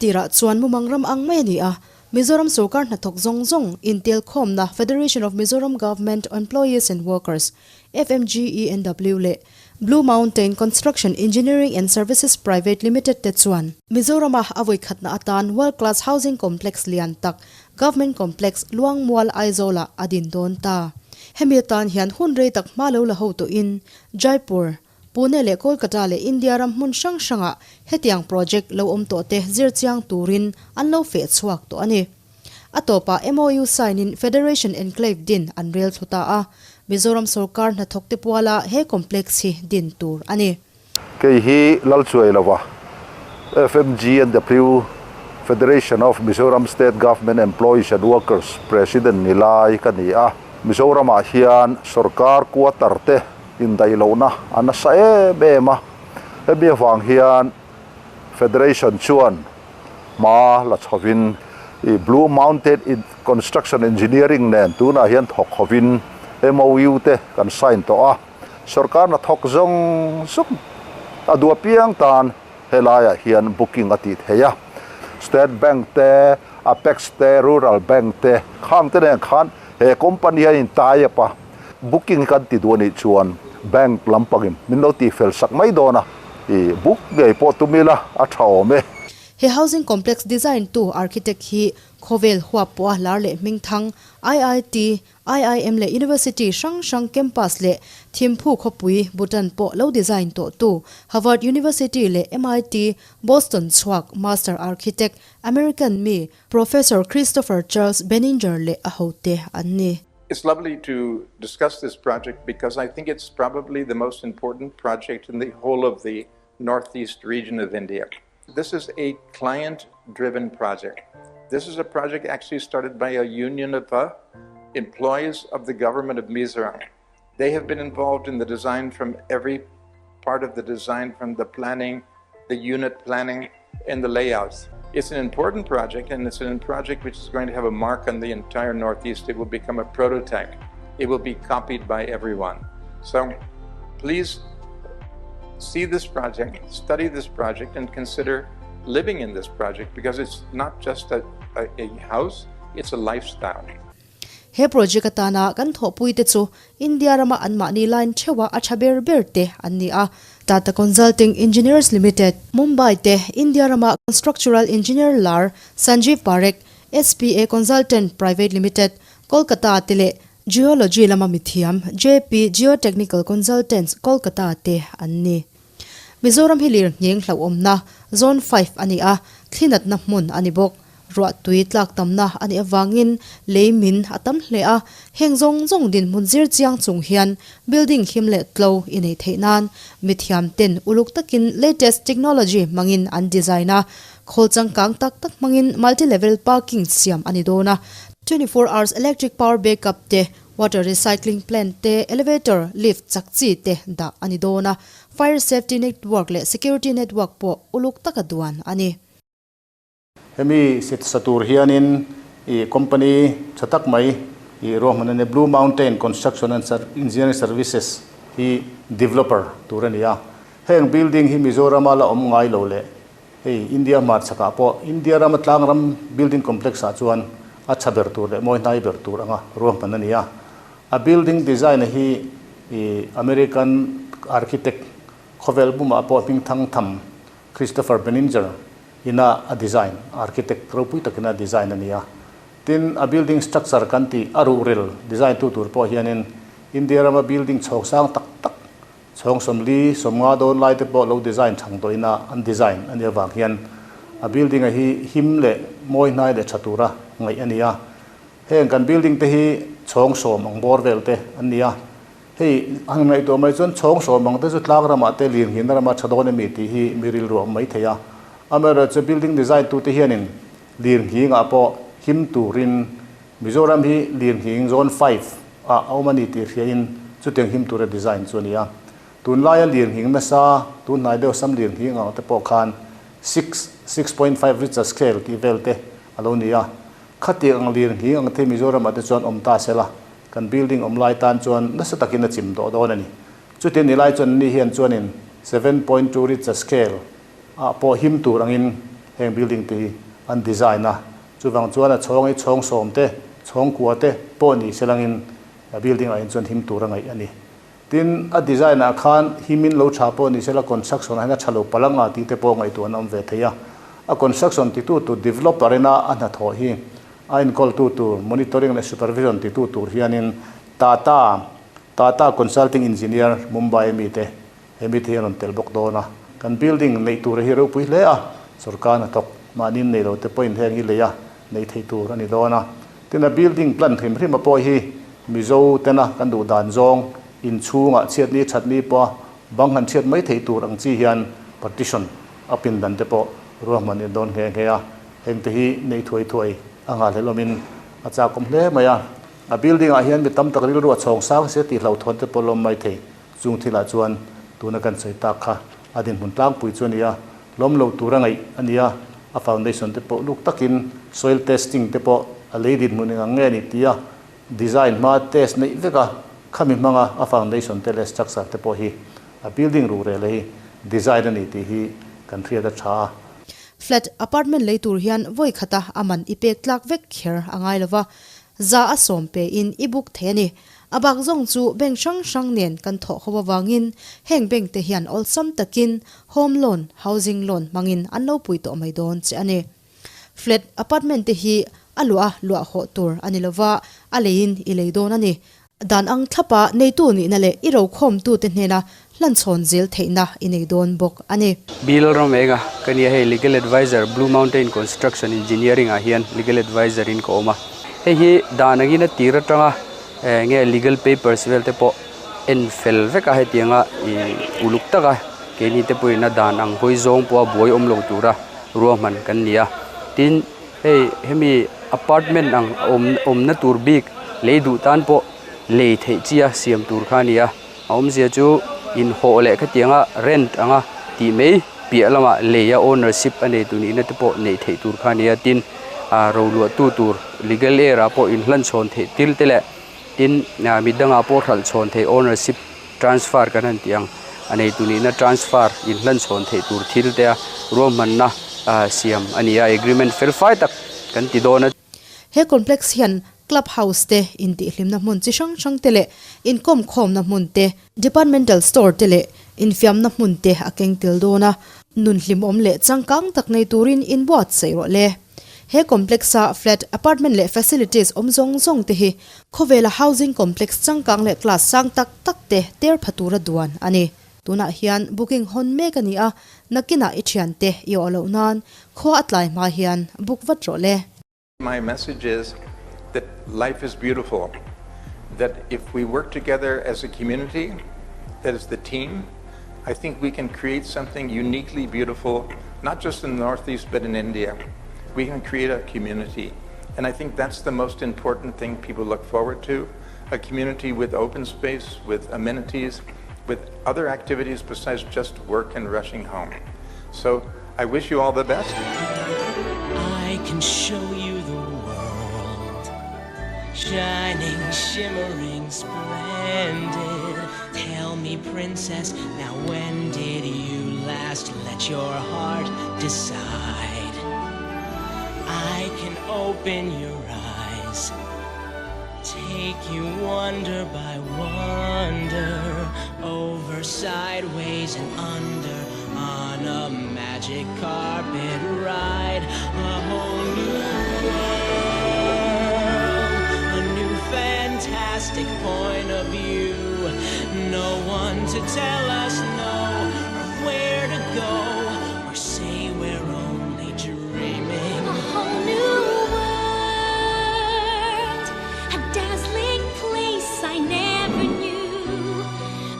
tirah chuan mumang ram ang mai a ni a, Mizoram sorkar hnathawk zawng zawng intelkhawmna Federation of Mizoram Government Employees and Workers, FMGENW, leh Blue Mountain Construction Engineering and Services Private Limited te chuan Mizorama a vawikhatna atan World Class Housing Complex lian tak Government Complex Luangmual Aizawlah a din dawn ta. Hemi atan hian hun rei tak hma lo la ho tawhin Jaipur, Pune leh Kolkata leh India ram hmun hrang hrangah hetiang project lo awm tawh te zir chiang turin an lo feh chhuak tawh a ni. A tawpah MOU sign in Federation Enclave din an rel thlu ta a, Mizoram sorkar hnathawk te puala he complex hi din tur a ni. Kei hi Lalchuailova, FMGNW, Federation of Mizoram State Government Employees and Workers President ni lai ka ni a. Mizoramah hian sorkar quarter te indaih lohna a nasa em em a, hemi avang hian Federation chuan hma la chhovin i Blue Mountain Construction Engineering nen tunah hian thawk hovin MOU te kan sign tawh a, sorkar hnathawk zawng zawng a duh apiang tan helaiah hian booking a tih theih a, State Bank te, Apex te, Rural Bank te khang te nen khan he company hian in tie up a, booking kan ti duh a nih chuan bank lampangin min lo tihfel sak mai dawn a, i book ngei pawh tum ila a tha awm e. He housing complex design tu architect hi khawvel huap pawha lar leh hmingthang IIT, IIM leh University hrang hrang campus leh Thimphu khawpui Bhutan pawh lo design tawh tu Harvard University leh MIT, Boston chhuak master architect American mi Professor Christopher Charles Benninger leh a hote an ni. It's lovely to discuss this project because I think it's probably the most important project in the whole of the northeast region of India. This is a client-driven project. This is a project actually started by a union of uh, employees of the government of Mizoram. They have been involved in the design from every part of the design, from the planning, the unit planning, and the layouts. It's an important project, and it's a project which is going to have a mark on the entire Northeast. It will become a prototype. It will be copied by everyone. So please see this project, study this project, and consider living in this project because it's not just a, a, a house, it's a lifestyle. He project atana kan thawhpuite chu India rama anmahni line theuha a tha ber ber te an ni a. Tata Consulting Engineers Limited, Mumbai te India rama structural engineer lar Sanjeev Parekh, SPA Consultant Private Limited, Kolkata te leh Geology lama mithiam JP Geotechnical Consultants, Kolkata te an ni. Mizoram hi lirnghing hlauhawmna Zone 5 a ni a, thlinatna hmun a ni bawk. Ruah tui tlak tamna a nih avangin lei min a tam hle a, heng zawng zawng dinhmun zir chiang chung hian building him leh tlo i neih theih nan mithiam ten uluk takin latest technology hmangin an design a, khawl changkang tak tak hmangin multi level parking siam a ni dawn a, 24 hours electric power backup te, water recycling plant te, elevator, lift chak chi te dah a ni dawn a, fire safety network leh security network pawh uluk taka duan a ni. Hemi sit sa tur hianin ih company tha tak mai ih ruahman a ni. Blue Mountain Construction and Engineering Services hi developer tur a ni a. Heng building hi Mizorama la awm ngai lo leh hei India hmarchhakah pawh India rama tlang ram building complex ah chuan a tha ber tur leh mawi hnai ber tur anga ruahman a ni a. A building design hi ih American architect khawvel bumah pawh hmingthang tham Christopher Benninger ina a design, architect ropui takin a design a ni a. Tin, a building structure kan tih a ruhrel design tu tur pawh hianin India rama building chhawng sang tak tak, chhawng 40, 50 dawn lai te pawh lo design thang tawh ina an design a nih avang hian a building a hi him leh mawi hnai leh tha tura ngaih a ni a. Heng kan building te hi chhawng 10 ang bawr vel te an ni a. Hei, han ngaihtuah mai chuan chhawng 10 ang te chu tlang ramah te lirnghina hina rama tha dawn emi tih hi mi rilru awm mai thei a. Amaherawhchu building design tute hianin lirnghingah pawh him turin Mizoram hi lirnghing zone 5 ah a awm a ni tih hriain chutiang him tura design chu a ni a. Tunlaia lirnghing nasa tunhnai deuh sam lirnghing ang te pawh khan 6, 6.5 Richter scale tih vel te a lo ni a. Khatiang ang lirnghing ang te Mizoramah te chuan awm ta sela Kan building awm lai tan chuan nasa takin a chim tawh dawn a ni. Chuti ni lai chuan ni hian chuanin 7.2 Richter scale ah pawh him tur angin heng building te hi an design a. Chuvang chuan a chhawng hi chhawng sawm te, chhawng kua te pawh ni se langin a building ah hian chuan him tur a ngaih a ni. Tin, a design ah khan himin lo tha pawh ni se la construction ah hian a tha lo palh anga tih te pawh ngaihtuah an awm ve thei a. A construction titu tur developer ina a hnathawh hi a enkawltu tur monitoring leh supervision titu tur hianin Tata, Tata Consulting Engineer, Mumbai ami te he mite hi an rawn tel bawk dawn a. Kan building neih tur hi ropui hle a, sorkar hnathawk mahni nei lo te pawhin heng hi lei a neih theih tur a ni dawn a. Tin a building plan hrim hrim a pawh hi Mizo tena kan duh dan zawng inchhungah chhiatni thatni pawha bang han chhiat mai theih tur ang chi hian partition a pindan te pawh ruahman in dawn nghe nghe a. Hengte hi neih thuai thuai a nghahhlelh awmin a chakawm hle mai a. A building ah hian mi tam tak rilru a chhawng sang se tih hlauhthawn te pawh lawm mai thei. Chung thilah chuan tuna kan sawi tak kha a dinhmun tlangpui chu a ni a, lawm lo tur a ngaih a ni a, a foundation te pawh luk takin soil testing te pawh a lei dinhmun eng ang nge a ni tia design hma test neih vek a, khami hmanga a foundation te leh structure te pawh hi a building ruhrel hi design a ni tih hi kan hriat a tha a. Flat apartment lei tur hian vawi khata a man i pek tlak vek kher a ngai lova, za a sawm pe in i book thei a ni. A bak zawng chu bank hrang hrang nen kan thawh ho avangin heng bank te hian awlsam takin home loan, housing loan hmangin an lo pui tawh mai dawn che a ni. Flat apartment te hi a luah a luah hawh tur a ni lova, a leiin i lei dawn a ni. Dan ang thlapa neitu nihna leh i rokhawmtute hnena hlanchhawn zel theihna i nei dawn bawk a ni. Bill Romenga ka nia hei Legal Adviser Blue Mountain Construction Engineering ah hian Legal Adviser in ka awm a. Hei hi dan angin a tir atanga nge legal papers vel te pawh en fel vek a hetianga ih uluk taka keini te pawhin a dan ang hawi zawng pawha buai awm lo tura ruahman kan ni a. Tin hei hemi apartment ang awm awmna tur bik lei duh tan pawh lei theih chi a siam tur kha a ni a. A awmzia chu inhawh leh khatianga rent anga tih mai piah lamah lei a ownership a nei tur nihna te pawh neih theih tur kha a ni a tin ah roluah tu tur legal heir ah pawh inhlanchhawn theih til te leh tin ah midangah pawh hralhchhawn theih ownership transfer kan han tih ang a nei tur nihna transfer inhlanchhawn theih tur thil te a ruahmanna ah siam a ni a agreement fel fai tak kan ti dawn a. He complex hian club house te, intihhlimna hmun chi hrang hrang te leh inkawmkhawmna hmun te, departmental store te leh infiamna hmun te a keng tel dawn a, nun hlimawm leh changkang tak nei turin inbuatsaih rawh le. He complex-a flat, apartment leh facilities awm zawng zawng te hi khawvela housing complex changkang leh class sang tak tak te ter pha tura duan a ni. Tunah hian booking hawn mek a ni a, nakinah i thiante i awh loh nan khua a tlai hma hian book vat rawh le. My message is that life is beautiful, that if we work together as a community, that is the team, I think we can create something uniquely beautiful, not just in the Northeast but in India. We can create a community. And I think that's the most important thing people look forward to, a community with open space, with amenities, with other activities besides just work and rushing home. So I wish you all the best. I can show you the world Shining, shimmering, splendid Tell me, princess, now when did you last let your heart decide? I can open your eyes Take you wonder by wonder Over, sideways and under On a magic carpet ride A whole new world A new fantastic point of view No one to tell us no Or where to go Or say we're only dreaming A whole new world A dazzling place I never knew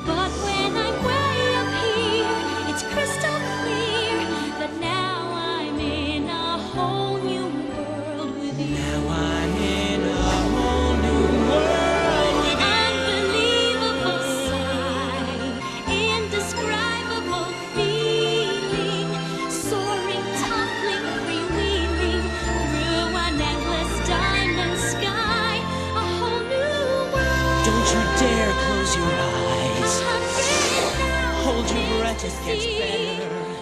But when I'm way up here It's crystal clear That now I'm in a whole new world with you Now I'm in a whole new world with you Unbelievable sight Indescribable feeling Soaring, toppling, freewheeling Through an endless diamond sky A whole new world Don't you dare close your eyes Hold your breath, it gets better.